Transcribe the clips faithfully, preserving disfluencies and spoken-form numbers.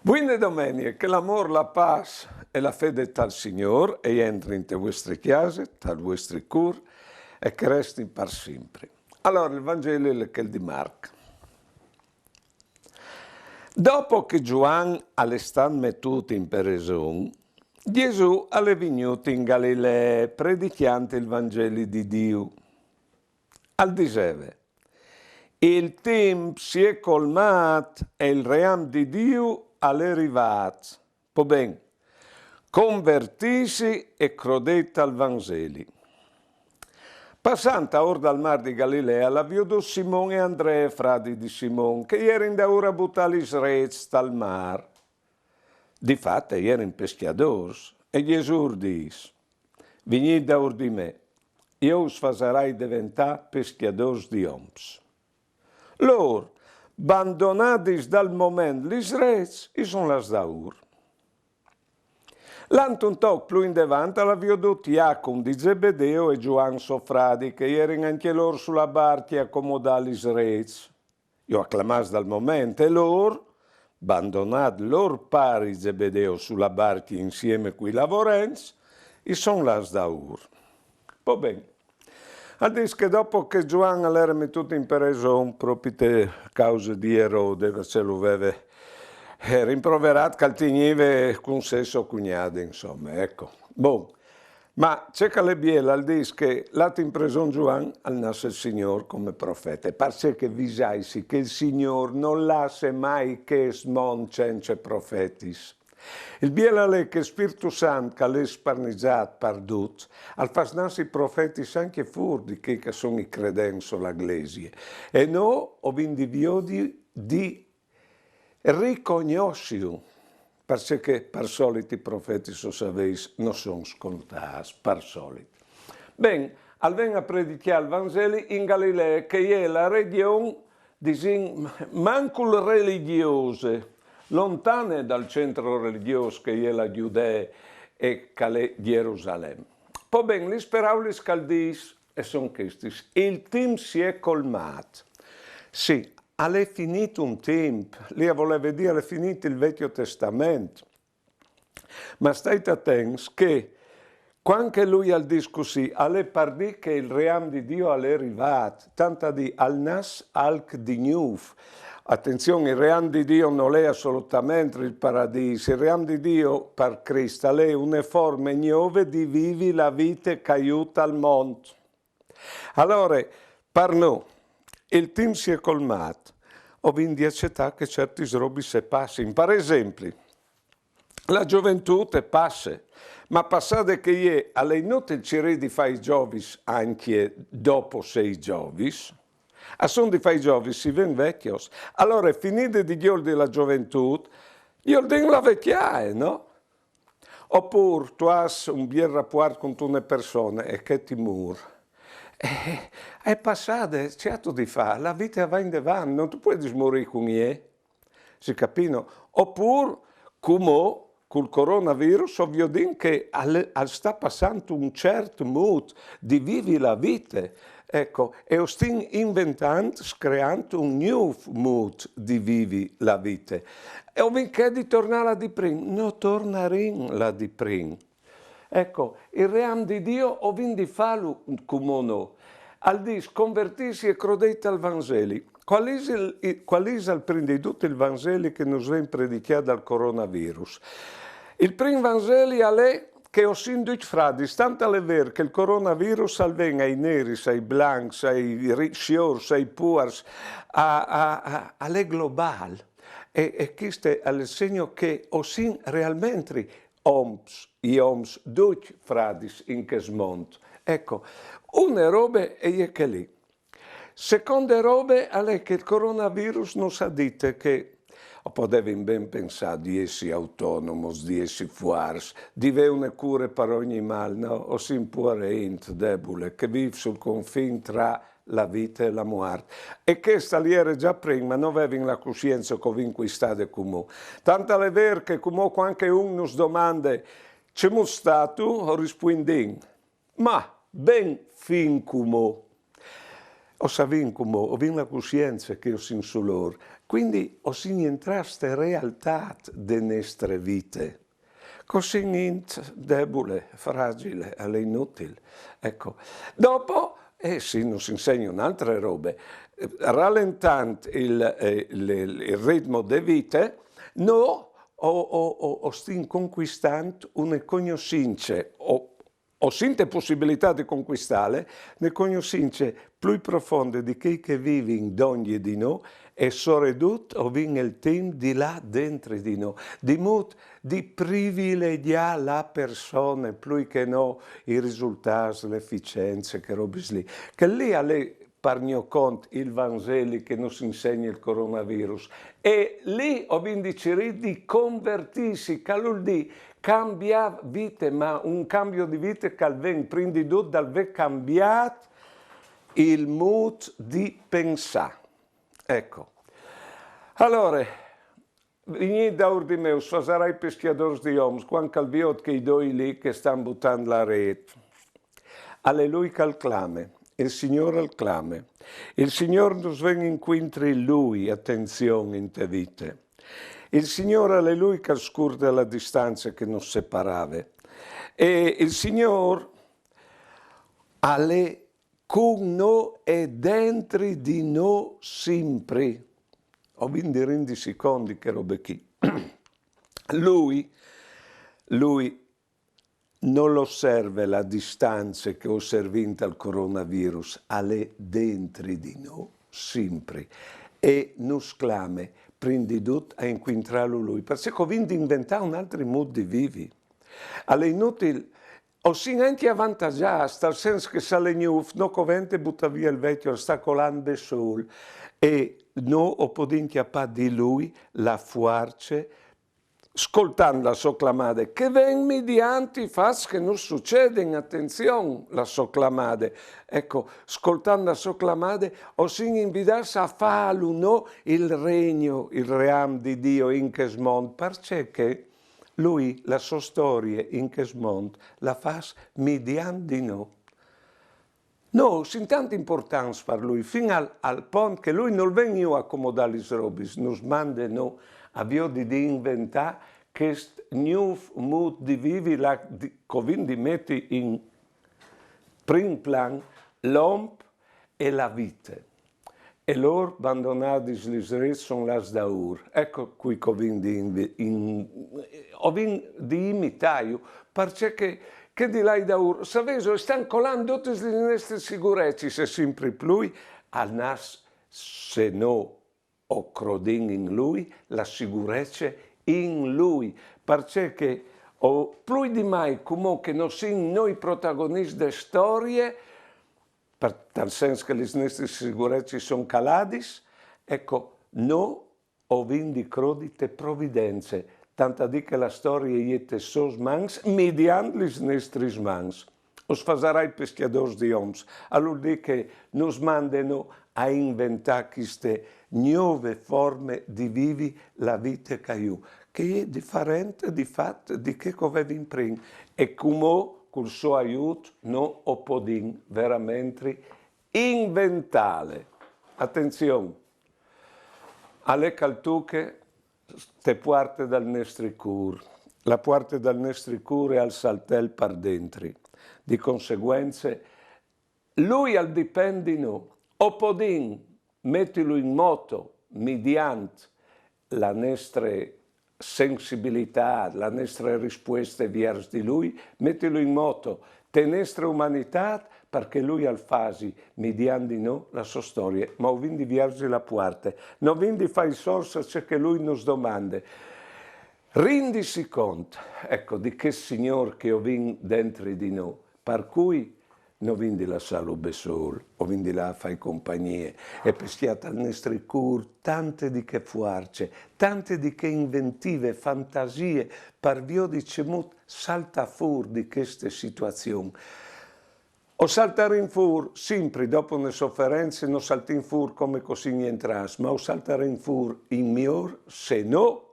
Buine domenie, che l'amôr, la pâs e la fede tal Signôr e jentrin te vuestre cjase, tal vuestri cûr e che restin par simpri. Alore, il Vangeli al è chel di Marc. Dopo che Zuan al è stât metût in preson, Jesù al è vignût in Galilee predicjant il Vangeli di Diu. Al diseve: Il timp si è colmât e il ream di Diu al è rivât. Po ben, convertîsi e crodêt al Vangeli. Passant aôr dal mâr di Galilee, al à viodût Simon e Andree, fradi di Simon, che a jerin daûr a butâ lis rêts tal mâr. Di fat a jerin pescjadôrs, e Jesù ur dîs: Vignît daûr di me, jo us fasarai deventâ pescjadôrs di oms. Lôr, bandonadis dal moment lis rêts, i son lâts daûr. Lant un toc plui indevant, al à viodût Jacum di Zebedeo e Zuan so fradi, che a jerin ancje lôr su la barcje a comodâ lis rêts. Jo a clamâs dal moment, e lôr, bandonât lôr pari Zebedeo su la barcje insiemi cui lavorents, i son lâts daûr. Po ben. Al dîs che dopo che Zuan al jere metût in preson propit a cause di Erode, parcè lu veve, eh, rimproverât che al tignive cun sè sô cugnade, insome, eco. Bon, ma ce che al è biel, al dîs che lât in preson Zuan, al nas il Signôr come profete, parcè che visaitsi che il Signôr nol lasse mai chest mont cence profetis. Il biel al è che il Spirtu Sant, che al è sparniçât par ducj, al fâs nassi profetis ancje fûr di chei che a son i credents o la Glesie. E nô o vin di viodi, di ricognossiju, parcè che par solit i profetis, o savês, no son scontâts, par solit. Ben, al ven a predicjâ il Vangeli in Galilee, che e je la regjon, disìn, mancul religjose, lontane dal centro religjôs che e je la Judee e che al è Jerusalem. Po ben, lis peraulis che al dîs a son chestis: il timp si è colmât. Sì, al è finît un timp, li al voleve dî al è finît il Vecjo Testament. Ma stait atents che cuant che lui al dîs cussì, al è par dî che il ream di Diu al è rivât, tant a dî al nas alc di gnûf. Atenzion, il ream di Diu nol è assolutamentri il paradîs, il ream di Diu par Crist al è une forme gnove di vivi la vite che a jù tal mont. Alore, par nô, il timp si è colmât, o vin di acetâ che ciertis robis a passin. Par esempli, la zoventût a passe, ma passade che e je, al è inutil cirî di fâ i zovis ancje dopo sei zovis, a son di fâ i zovis, si ven vecjos. Alore, finide di gjoldi la zoventût, gjoldìn la vecjae, no? Opûr tu âs un biel rapuart cuntune persone e chê ti mûr. E, e passade, ce âstu di fâ? La vite a va indevant, no tu puedis murî cun jê. Si capì, no? Opûr, cumò, cul coronavirus, o viodìn che al, al sta passant un ciert mût di vivi la vite. Eco, e o stin inventant, screant un gnûf mût di vivi la vite. E o vin chê di tornâ là di prin, no tornarìn là di prin. Eco, il ream di Diu o vin di fâlu cumò nô. Al dîs: convertîsi e crodêt al Vangeli. Cuâl isal, cuâl isal prin di dut il Vangeli che nus ven predicjât dal coronavirus? Il prin Vangeli al è che o sin ducj fradis, tant al è vêr che il coronavirus al ven ai neris, ai blancs, ai ri-, siôrs, ai puars, a, a, a, al è globâl. E, e chest al è il segn che o sin realmentri oms, i oms, ducj fradis in chest mont. Eco, une robe e je chê li. Seconde robe al è che il coronavirus nus à dit che o podevin ben pensâ di jessi autonomos, di jessi fuarts, di vê une cure par ogni mâl, no? O sin puare int debule, che e vîf sul confin tra la vite e la muart. E chest al jere za prin, ma no vevin la cussience che o vin cuistade cumò. Tant al è vêr che cumò cuant che un nus domande: cemût stâstu? O rispuindìn: ma ben fin cumò. O savìn cumò, o vin la cussience che o sin sul ôr. Quindi o sin jentrâts te realtât de nestre vite. Che o sin int debule, fragile, al è inutil. Ecco. Dopo, eh sì, nus insegna une altre robe. Eh, ralentant il, eh, il, il ritmo de vite, nô o, o, o, o stin concuistant une cognossince, o o sint te pussibilitât de concuistâle, une cognossince plui profonde di chei che a vivin dongje di nô e soredut o vin il timp di lâ dentri di nô, di mût di privilegjâ la persone plui che no i risultâts, le eficience, chês robis li. Chel li al è par gno cont il Vanzeli che nus insegne il coronavirus. E li o vin di cirî di convertîsi, che al vûl dî cambiâ vite, ma un cambio di vite che al ven prin di dut dal vê cambiât il mût di pensâ. Ecco. Alore, vignît daûr di me, us fasarai pescjadôrs di oms, cuant che al viôt chei doi li che a stan butant la rêt. Al è lui che al clame, il Signôr al clame. Il Signôr nus ven incuintri lui, atenzion, inte vite. Il Signôr al è lui che al scurte la distance che nus separave. E il Signôr al è cun nô e dentri di nô simpri. O vin di rindisi cont di chê robe chi. Lui, lui nol osserve la distance che o servìn tal coronavirus, al è dentri di nô simpri. E nus clame, prin di dut, a incuintrâlu lui. Parcè che o vin di inventâ un altri mût di vivi. Al è inutil, o sin ancje avantagjâts, tal sens che se al è gnûf, no covente butâ vie il vecjo, al sta colant bessôl, e nô o podìn cjapâ di lui la fuarce, scoltant la sô clamade, che e ven midiant i fats che nus sucedin, atenzion, la sô clamade. Ecco, scoltant la sô clamade, o sin invidâts a fâlu nô il regno, il ream di Diu in chest mont, parcè che lui, la sô storie in chest mont, la fâs midiant di nô. Nô o sin tant impuartants par lui, fin al, al pont che lui nol ven jù a comodâ lis robis, nus mande nô a viodi di inventâ chest gnûf mût di vivi, là di, che o vin di meti in prin plan l'om e la vite. E lôr, bandonadis lis rêts, son lâts daûr. Ecco cui che o vin di invi-, in-, o vin di imitâju, parcè che, chê di lâi daûr, savêso, a stan colant dutis lis nestris sigurecis e simpri plui a nas, se nô o crodìn in lui, la sigurece in lui, parcè che o plui di mai cumò che no sin nô i protagoniscj de storie, par, tal sens che lis nestris sigurecis son caladis, ecco, nô o vin di crodi te providence, tant a dì che la storie e je tes sôs mans, midiant lis nestris mans. Us fasarai pescjadôrs di oms, al vûl dî che nus mande nô a inventâ cheste gnove forme di vivi la vite ca jù, che e je diferente di fat di chê che o vevin prin, e cumò cul so aiût nô o podìn veramentri inventâle. Atenzion, al è che al tuche te puarte dal nestri cûr. La puarte dal nestri cûr e je il saltel par dentri. Di conseguence, lui al dipent di nô. O podìn metilu in moto midiant la nestre sensibilitât, la nestre rispueste viers di lui, metilu in moto te nestre umanitât, parcè lui al fasi midiant di nô la sô storie, ma o vin di vierzi la puarte, no vin di fâi sors ce che lui nus domande. Rindisi cont, ecco, di chest Signôr che o vin dentri di nô, par cui no vin di lassâlu bessôl, o vin di lâ a fâi compagnie, e pescjâ tal nestri cûr tante di chê fuarce, tante di chê inventive, fantasie, par viodi cemût saltâ fûr di cheste situazion. O saltarìn fûr, simpri dopo une soference, no saltìn fûr come che o sin jentrâts, ma o saltarìn fûr in miôr, se nô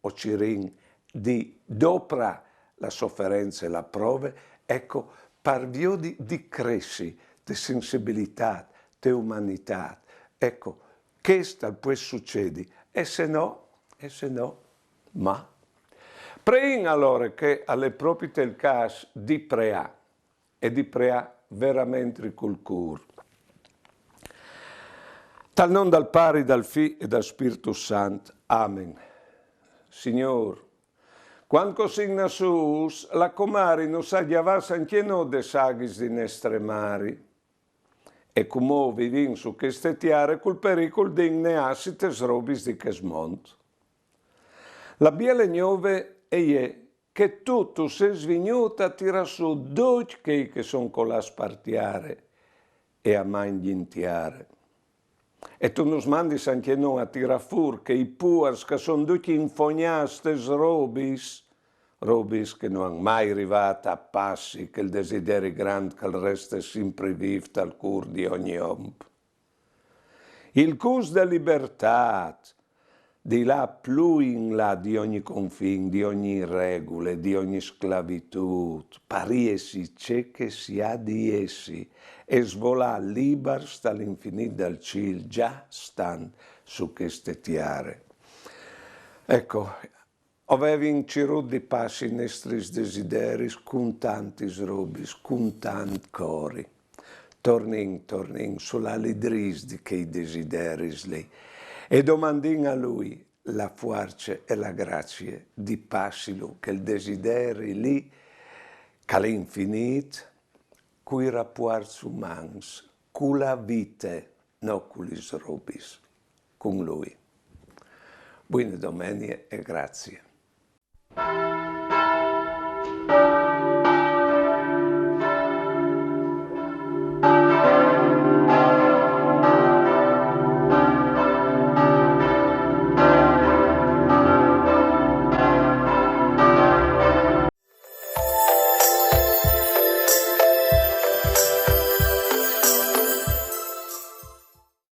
o cirìn di doprâ la soference, la prove, ecco, par viodi di cressi te sensibilitât, te umanitât. Ecco, Chest al pues sucedi, e se no, e se no, ma. Preìn alore che al è propit il câs di preâ, e di preâ verementri cul cûr. Tal non dal Pari, dal Fi e dal Spirtu Sant. Amen. Signôr, cuant che o sin nassûts, la comari nus à gjavâts ancje nô des aghis di nestre mari. E cumò o vivìn su cheste tiare cul pericul di inneâsi tes robis di chest mont. La biele gnove e je che tu tu sês vignût a tirâ sù ducj chei che son colâts par tiare e a man gjintiare. E tu nus mandis ancje nô a tirâ fûr chei puars che a son ducj infognâts tes robis, robis che no àn mai rivât a passi chel desideri grant che al reste simpri vîf tal cûr di ogni om. Il gust de libertât, di lâ plui in là di ogni confin, di ogni regule, di ogni sclavitût, par jessi ce che si à di jessi e svolâ libars tal infinît dal cîl, za stant su cheste tiare. Eco, o vevin cirût di passi i nestris desideris cun tantis robis, cun tant cori. Tornìn, tornìn sul alidrîs di chei desideris li e domandìn a lui la fuarce e la gracie di passilu chel desideri li, che al è infinît, cui rapuarts umans, cu la vite, no cu lis robis, cun lui. Buine domenie e grazie.